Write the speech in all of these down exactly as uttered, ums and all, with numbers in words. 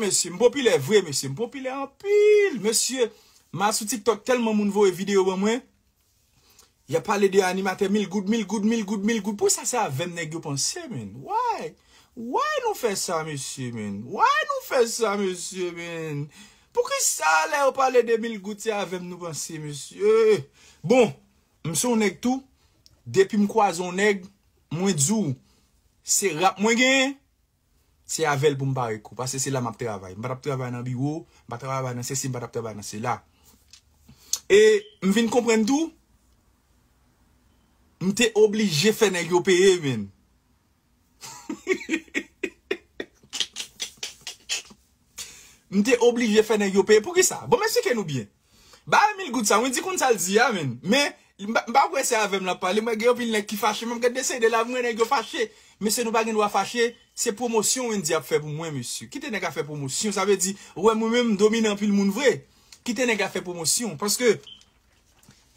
mesye, m popilè vre, mesye, m popilè anpil, mesye. M al sou TikTok, tèlman moun voye videyo ban mwen. Y ap pale de animatè mil goud, mil goud, mil goud, mil goud. Poukisa se avè m nèg yo panse, menn? Why? Why nou fè sa, mesye, menn? Why nou fè sa, mesye, menn? Poukisa lè yo pale de mil goud, se avè m nou panse, mesye? Bon, m se yon nèg tou. Depi m kwaze yon nèg, mwen di w, se rap mwen genyen, se avè l pou m parèt kou. Paske se la m ap travay. M pa t ap travay nan biwo, m pa t ap travay nan sesi, m pa t ap travay nan sela. E m vin konprann tou, m te oblije fè nèg yo peye, menn. M te oblije fè nèg yo peye. Poukisa? Bon, m esplike nou byen. Bagay mil goud sa, Wendy konn sa l di a, menn. Men, m pa, m pa kwè se avè m l ap pale. Mwen gen anpil nèg ki fache. Men m gade deside la, mwen nèg yo fache. Mesye, nou pa gen dwa fache. Se pwomosyon Wendy ap fè pou mwen, mesye. Kite nèg la fè pwomosyon. Sa vle di, ou wè mwen menm, m domine anpil moun vre. Kite nèg la fè pwomosyon. Paske,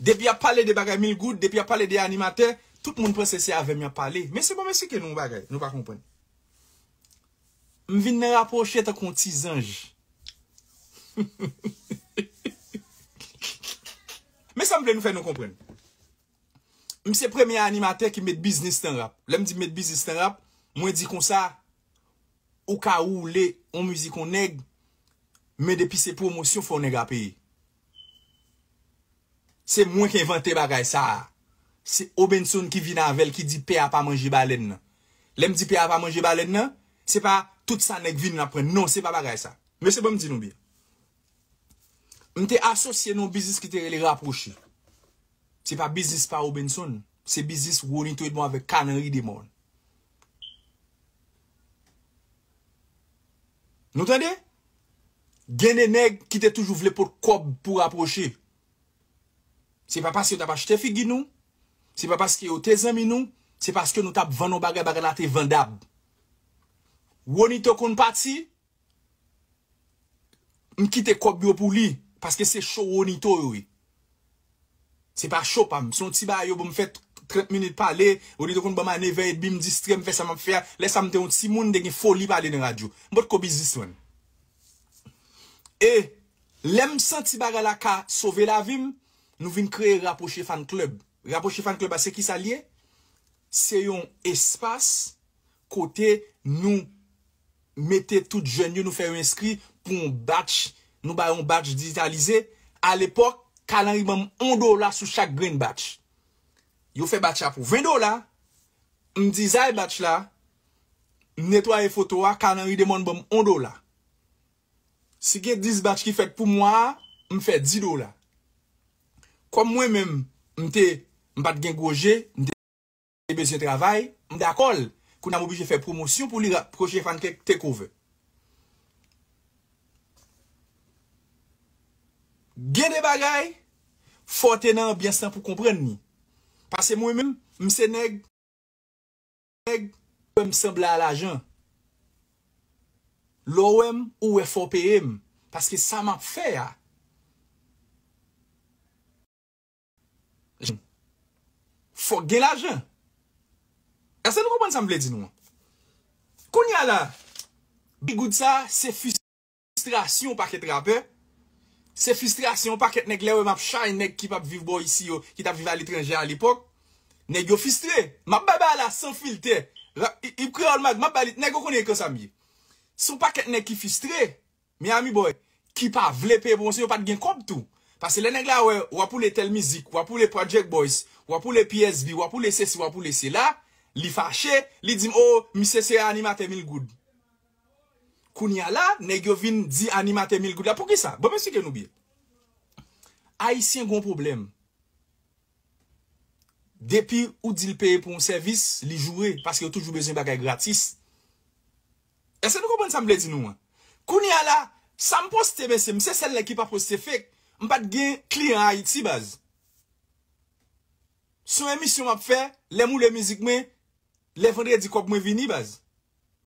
depi y ap pale de bagay mil goud, depi y ap pale de animatè, tout moun panse se avè m y ap pale. Men se bon, men esplike nou yon bagay, nou pa konprann. M vin nan rapwoche tankou yon ti zanj. Men sa m vle nou fè nou konprann. M se premye animatè ki met biznis nan rap. Lè m di met biznis nan rap, mwen di konsa, ou ka woule yon mizik yon nèg, men depi se pwomosyon, fò nèg la peye. Se mwen ki envante bagay sa a. Se Obenson ki vin avè l, ki di pè a pa manje balèn nan. Lè m di pè a pa manje balèn nan, se pa tout sa nèg vin ap pran. Non, se pa bagay sa. Mesye, ban m di nou byen. M te asosye nan yon biznis ki te rele Rapwoche. Se pa biznis pa Obenson. Se biznis Ronito Edmond avèk Canary Demon. Nou tande? Gen de nèg ki te toujou vle pot kòb pou Rapwoche. Se pa paske yo t ap achte figi nou. Se pa paske yo te zanmi nou. Se paske nou t ap vann yon bagay, bagay la te vandab. Ronito konn pati, m kite kòb yo pou li, paske se cho Ronito yo ye. Se pa cho pa m, se yon ti bagay yo ban m fè trant minit pale, Ronito konn ban m a nèf è edmi, m distrè, m fè sa m ap fè a. Lè sa m te yon timoun, m te gen foli pale nan radyo. M potko biznismann. E lè m santi bagay la ka sove lavi m, nou vin kreye Rapwoche Fan Club. Rapwoche Fan Club la, se kisa l ye? Se yon espas kote nou mete tout jèn yo, nou fè yo enskri pou yon batch, nou ba yo yon batch dijitalize. Alepòk, Kalanri ban m yon dola sou chak grenn batch. Yo fè batch la pou ven dola, m dizay batch la, m netwaye foto a, Kalanri Demon ban m yon dola. Si gen dis batch ki fèt pou mwa a, m fè dis dola. Kòm mwen menm, m te, m pa t gen gwo je, m te bezwen travay, m dakò l. Kounye a m oblije fè pwomosyon pou li, Rapwoche Fan Club take over. Gen de bagay, fò w te nan anbyans lan pou konprann li. Paske mwen menm, m se nèg, nèg, wè m sanble a lajan. Lè w wè m, ou wè fò w peye m. Paske sa m ap fè a, fòk gen lajan. Èske nou konprann sa m vle di nou an? Kounye a la, mil goud sa, se fristrasyon yon pakèt rapè. Se fristrasyon yon pakèt nèg lè yo wè m ap chay nèg ki p ap viv bò isi yo, ki t ap viv aletranje alepòk. Nèg yo fristre. M ap bay bagay la san filtè. Rap, i, i kreyòl mag, m ap bay li, nèg yo konnen konsa m ye. Se yon pakèt nèg ki fristre. Miami Boy, ki pa vle peye pwomosyon, yo pa t gen kòb tou. Paske lè nèg la wè, w ap woule tèl mizik, w ap woule Project Boys, w ap woule P S B, w ap woule sesi, w ap woule sela, li fache, li di m, "O, misye se animatè mil goud." Kounye a la, nèg yo vin di animatè mil goud la. Poukisa? Bon, m esplike nou byen. Ayisyen gen yon pwoblèm. Depi ou di l peye pou yon sèvis, li joure, paske yo toujou bezwen bagay gratis. Èske nou konprann sa m vle di nou an? Kounye a la, sa m poste, mesye, m se sèl nèg ki pa poste fake. M pa t gen kliyan Ayiti, baz. Se yon emisyon m ap fè, lè m woule mizik mwen, lè vandredi kòb mwen vini, baz.